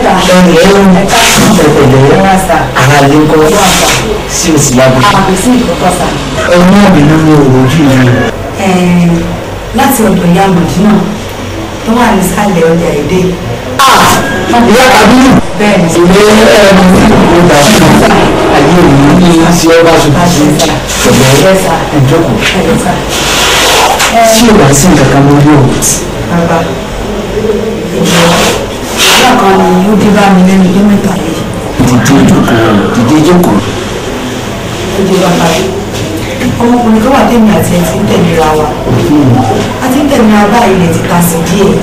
mẹ́ta. Ẹ̀pẹ̀lẹ́ ara lè kọ́ sí òsì lábẹ́. Àbò sí ìkọ́kọ́ sà. Ọmọ mi ló ní òwòjú mi. Láti ọ̀dọ̀ ìyá Mọ̀dínà tó wà nísàlẹ̀ ọjà èdè. Ìyá Kàbírù. Bẹ́ẹ̀ni. Ilé ẹ̀rọ ìlú bá ṣe ayé òní ní sí ọba ṣùgbọ́n pẹ̀lẹ́ ìjókòó. Sí ìwà sí nǹkan kan lórí òun. Bàbá, ìjọ ìyá kan ni ó dé bá mi lẹ́nu ọjọ́ mẹ́ta yìí. Dìde jókòó, dìde jókòó. Ó dé bàbá yìí. Ọmọkùnrin tó wà tèmi àti ẹ̀ ti ń tẹ̀léra wa. A ti ń tẹ̀léra báyìí lè ti ta sí díẹ̀.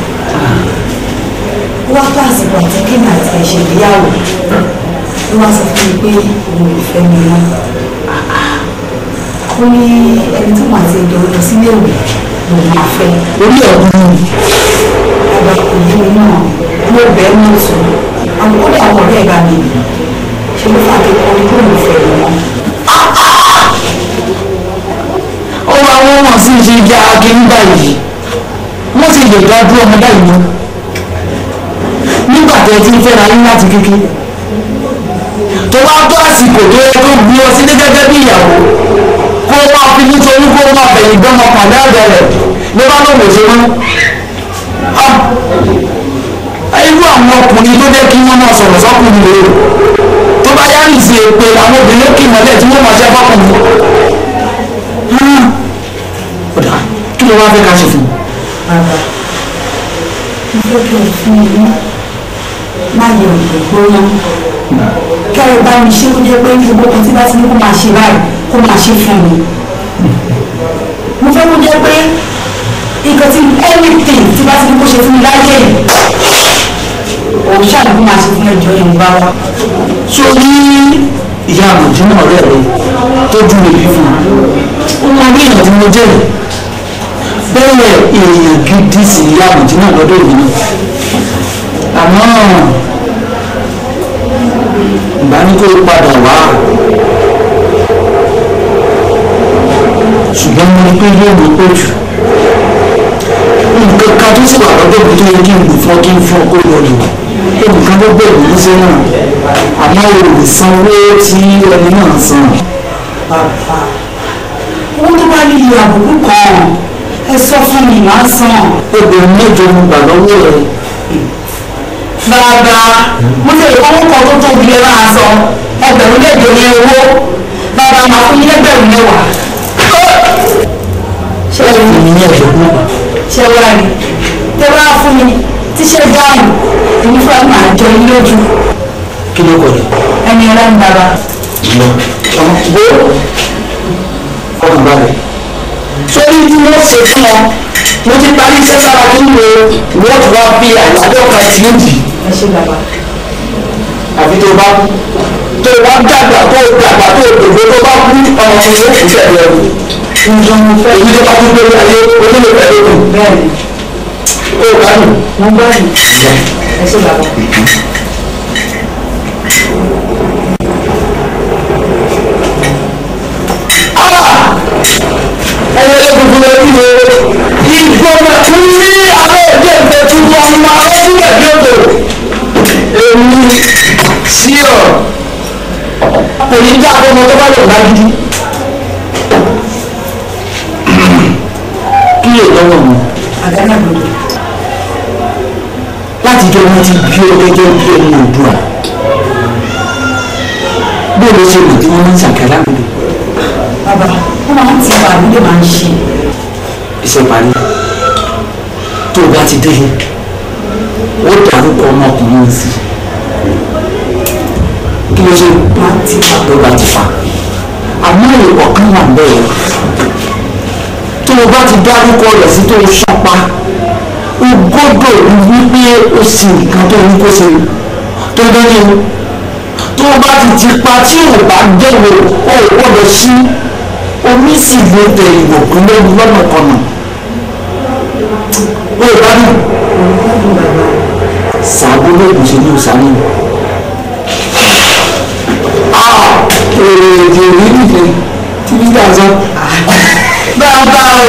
Ó wá tó àsìkò àti kémi àti ẹ̀ ṣègbéyàwó. Ó wá sọ fún mi pé òun ò fẹ́ mi mọ́. Ó ní ẹni tó wà àti ẹjọ́ lọ sílé ìwé lòun máa fẹ́. Orí ọ̀gbìn. Bàbá kò yé mi náà, mo bẹ̀ ẹ́ ní oṣù. Àwọn kódà àwọn ọ̀rẹ́ ẹ̀ bá mi. Ṣé ló fà kékeré ní kó lòun fẹ́ mi mọ́? Ó máa wọ́n wọ̀n sí ṣe jẹ́ akéwì báyìí. Wọ́n sì lè dá dúró ọmọ báyìí mọ́. Nígbà tó ti ń fẹ́ra yín láti kékeré. Tó bá tó àsìkò tó yẹ kó gbé ọ sílé gẹ́gẹ́ bí ìyàwó. Kó máa fi nítorí kó máa fẹ̀yìn gbọ́mọ pàdé ọ̀dọ̀ rẹ̀ ló bá lóun ò ṣe mọ́. Irú àwọn ọkùnrin tó jẹ́ kí wọ́n máa sọ̀rọ̀ sọ́kùnrin rèé o. Tó bá yá nìsí èpè àwọn obìnrin ó kì mọ́lẹ̀ tí wọ́n máa ṣe fọ́kùnrin. Ọ̀dà kí ló wá fẹ́ ká ṣe fún un? Bàbá, mo fẹ́ kí o fún mi ní máyè òkè gbóná. Kẹ́ ẹ bá mi ṣe kó jẹ́ pé gbogbo kan tí bá ti ní kó máa ṣe báyìí kó máa ṣe fún mi. Mo fẹ́ kó jẹ́ pé nǹkan tí anything tí bá ti ní kó ṣe fún mi láyé yìí, òun ṣáà ní kó máa ṣe fún ẹjọ́ yìí bá wa. Ṣé o ní ìyá àmọ̀dínà ọ̀rẹ́ rẹ tó dúró ibi fún un? Ó mọ bí èèyàn tí mo jẹ́ yìí. Bẹ́ẹ̀ èèyàn gidi sì ìyá àmọ̀dínà lọ́dọ̀ èmi náà. Àmọ́ ìgbà ní kó padà wá. Ṣùgbọ́n mo rí pé yóò mú pé jù. Nǹkan kan tó sì wà lọ́dọ̀ mi tó yẹ kí n lò fún ọ kí n fún ọ kó lọ lò. Nǹkan tó bẹ̀rù ní sẹ́wọ̀n. Àmọ́ o lè san owó tí ẹni náà san. Bàbá, owó tó bá nílò àbùkù kan, ẹ sọ fún mi màá san. Obìnrin mẹ́jọ mo gbà lọ́wọ́ rẹ̀. Bàbá, mo ti rò owó kan tó tóbi ẹ máa san. Ẹgbẹ̀rún mẹ́jọ ní owó. Bàbá máa fún yín lẹ́gbẹ̀rún mẹ́wàá. Ṣé ẹ fún mi ní ẹgbẹ̀rún mẹ́wàá? Ṣé wá rí? Tẹ́ bá fún mi tíṣẹ́ dáhùn, èmi fúnra mi máa jọ yín lójú. Kí ló kọ̀ dé? Ẹni ọlá ń bàbá. Lọ. Gbó ọkàn balẹ̀. Sórí tí wọ́n ṣe fún ọ, mo ti parí iṣẹ́ sára kí n lo wọ́n ti wá fi àyájọ́ kan tí ó dì. Ẹ ṣé bàbá. Àfi tó bá kú. Tó bá dàgbà tó dàgbà tó dògbò tó bá kú ọmọ mi yóò kú tẹ̀lé ọ. Ǹjọ́ mo fẹ́. Èyí tó bá tún gbé ayé onílé pẹ̀lú òkú. Bẹ́ẹ̀ni. Ó gbádùn. Mo gbádùn. Ẹ ṣé bàbá. Èmi sí ọ kò ní dá ọmọ tó bá lè lágídí. Kí lè lọ́wọ́ mi? Àgádágodo. Láti jọ wọn ti bí ọ gẹ́gẹ́ bí ẹni Oòduà. Bó ló ṣe mọ̀ tí wọ́n ń ṣàgádágodo? Bàbá, wọ́n máa ń ti pa àbúlé máa ń ṣe. Iṣẹ́ parí. Tó o bá ti délé, ó dárúkọ ọmọkùnrin sí. Kí ló ṣe? Máa ti pa. Tó bá ti fa. Àmọ́ èèwọ̀ kan wà bẹ́ẹ̀. Tó o bá ti dárúkọ rẹ̀ sí tó o ṣánpa, o gbọ́dọ̀ rí wípé o sì nǹkan tó ní kó ṣe. Tó bá ní o. Tó o bá ti ti pa tí o bá dẹ̀wò, o ò gbọ́dọ̀ sí. Omi sì lè tẹ ìwọ̀kú lẹ́nu lọ́nà kọ̀nà. O ò bá dùn. Sàbó lóògùn ṣe ní òsánì. Èrè èdè nìyẹn tí bí dà sọ. Bàbá o,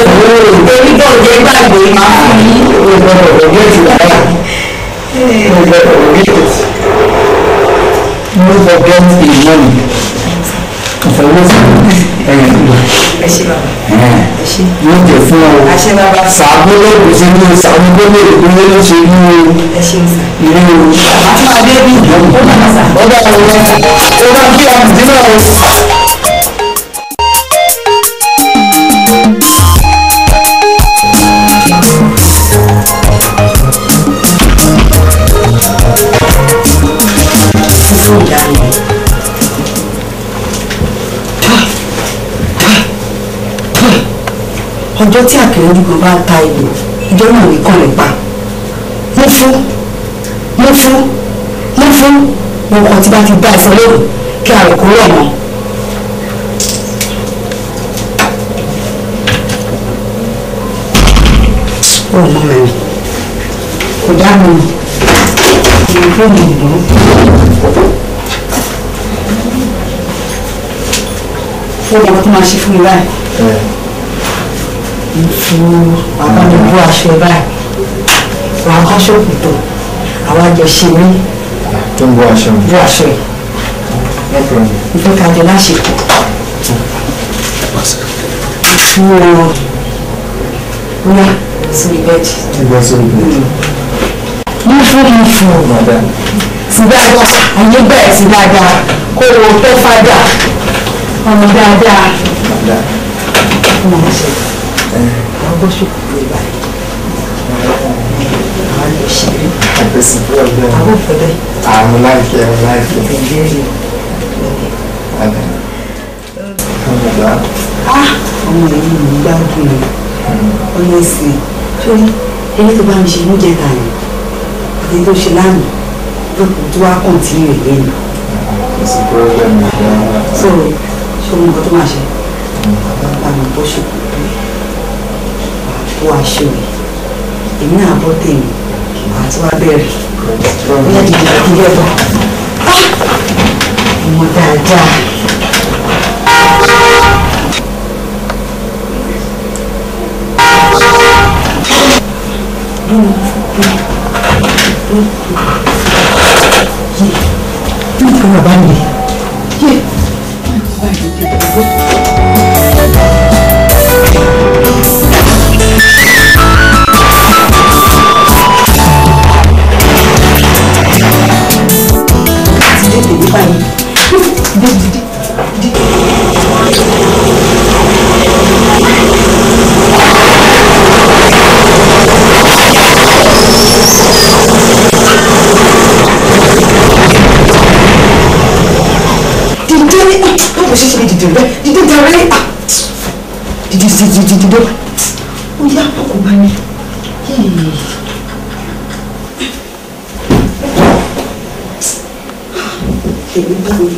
èmi kò jẹ́ gbàgbé máa fún yín. O gbọ́dọ̀ ọ̀gẹ́tì lára. O gbọ́dọ̀ ọ̀gẹ́tì. Forget the money. Ẹ ṣé bàbá. Ẹ ṣé. Yóò jẹ fún ọ. Àṣẹ bàbá. Sàbólè kò ṣe ní o, sàbólè kò lè ṣe ní o. Ẹ ṣeun sà. Ilé o. Àti máa dé bí. Ó bàbá sà. Ó bá wọn lọ. Ó bá kí àmì náà o. Ọjọ́ tí àkèrèdúgbò bá ta ìlú ìjọ náà ní kàn lè pa. Mo fún mo fún mo fún mo kàn tí bá ti bá ẹsẹ̀ lóru kí àrò kó rọ̀ mọ́. Ó mọ mẹ́rin kò dá mi ìlú fóònù ìlú. Ó mọ tó máa ṣe fún mi báyìí. Fún bàbá mi bó aṣọ ẹ báyìí wàá kọ́ ṣòkòtò àwọn àjọ ṣe mí. Tó ń bó aṣọ mi. Bó aṣọ ẹ. No problem. Mo fẹ́ ká jọ láṣepọ̀. Fún o bóyá sórí bẹ́ẹ̀dì. Ẹgbẹ́ sórí bẹ́ẹ̀dì. Mo fún mi fún Madam. Sí dáadáa ayé bẹ̀rẹ̀ sí dáadáa kó o fẹ́ fàdà ọmọ dáadáa. Madam. Ọmọ mi ṣe àwọn bó ṣòkòtò ẹ báyìí àwọn lè ṣeré Kò sí problem. àwọn òfin bẹ́ẹ̀. Àwọn láìkẹ́, àwọn láìkẹ́. Nàìjíríà. Madam. Madam. Ah, ọmọ yìí ń gbádùn ẹ honestly sórí eré tó bá ń ṣe níjẹta yẹn àti tó ṣe lánàá ló kù tó wá kọ̀ǹtínú ẹ̀ lẹ́nu. Kò sí problem. Madam. So ṣé o mọ nǹkan tó máa ṣe? Bàbá mi bọ́ ṣòkòtò ẹ̀ wà á bọ́ aṣọ ẹ̀ èmi náà bọ́ tèmi wà á tún wá bẹ̀rẹ̀ bóyá dìde dìde bọ̀. Ah! Ọmọ dáadáa. Bàbá mi. Yé. Bàbá mi dé dé. Dìde tèmi báyìí. Dìde dìde dìde. Dìde ní ó kò ṣe ṣe dìde rẹ dìde jàre ah dìde dìde dìde dìde ó yá àkókò bá mi. Èmi bá mi.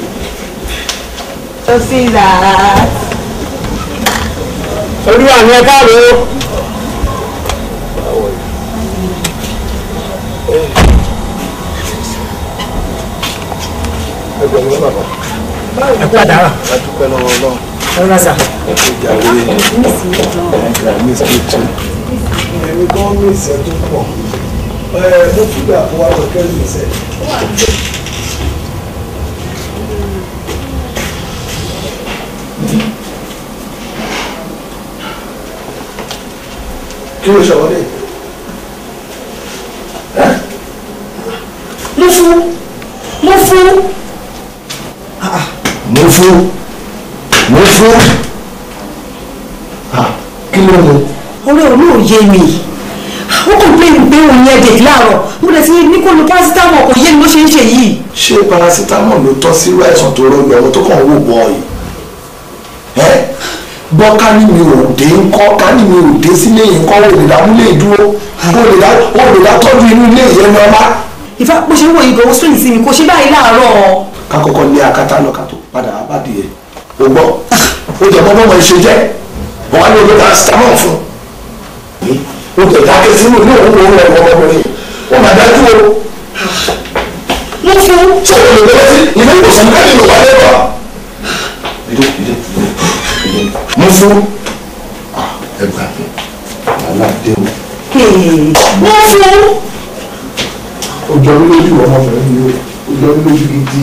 So see that. Olúwa mi ẹ káàbọ̀. Ẹgbẹ̀rún bàbá. Ẹ kú àdárà. A dúpẹ́ lọ́wọ́ Ọlọ́run. Ẹ rọra sà. Ẹ kú jàre. Ẹ miss you too. Èmi gan miss ẹ tó pọ̀. Ẹ mo fìgbà kó wá lọ kẹ́rù mi sẹ́. Kí ló ṣọwọ́ dé? Mo fún mo fún. Mo fún mo fún. Kí ló mú? Ọ̀rẹ́ òun ò yé mi. Ó kò pé pé òun yẹn dè láàárọ̀. Mo lè ti ní kó lo paracetamol kò yé mi bó ṣe ń ṣe yìí. Ṣé paracetamol ló tọ́ sí irú àìsàn tó rọ́ọ̀lù ọmọ tó kàn ń wò bọ́ yìí? Ẹ́ gbọ́ ká ní mi ò dé ń kọ́ ká ní mi ò dé sílé yìí ń kọ́ ò lè dá múlé dúró ò lè dá tọ́jú inú ilé yẹn ní ọlá. Ìfá bó ṣe ń wò yìí gan-an ó sún ìsinmi kò ṣe báyìí láàárọ̀. Ká kọ́kọ́ lé akátá lọ ká tó padà wá bá dìé o gbọ́ ó jẹ́ mọ́ bọ́mọ ìṣe jẹ́ wọ́n á ní olú paracetamol fún un ó jẹ́ dákẹ́ sínú ilé òun òun ọmọ ọmọbìnrin ó máa dájú o. Mo fún. Ṣé o lè lọ sí ilé ìwòsàn ká nínú wà lẹ́kọ̀ọ́? Dìde dìde dìde mo fún ẹ gbà mí wàhálà dé o. Mo fún. Ó jọ mí lójú ọmọbìnrin yìí o, ó jọ mí lójú gidi.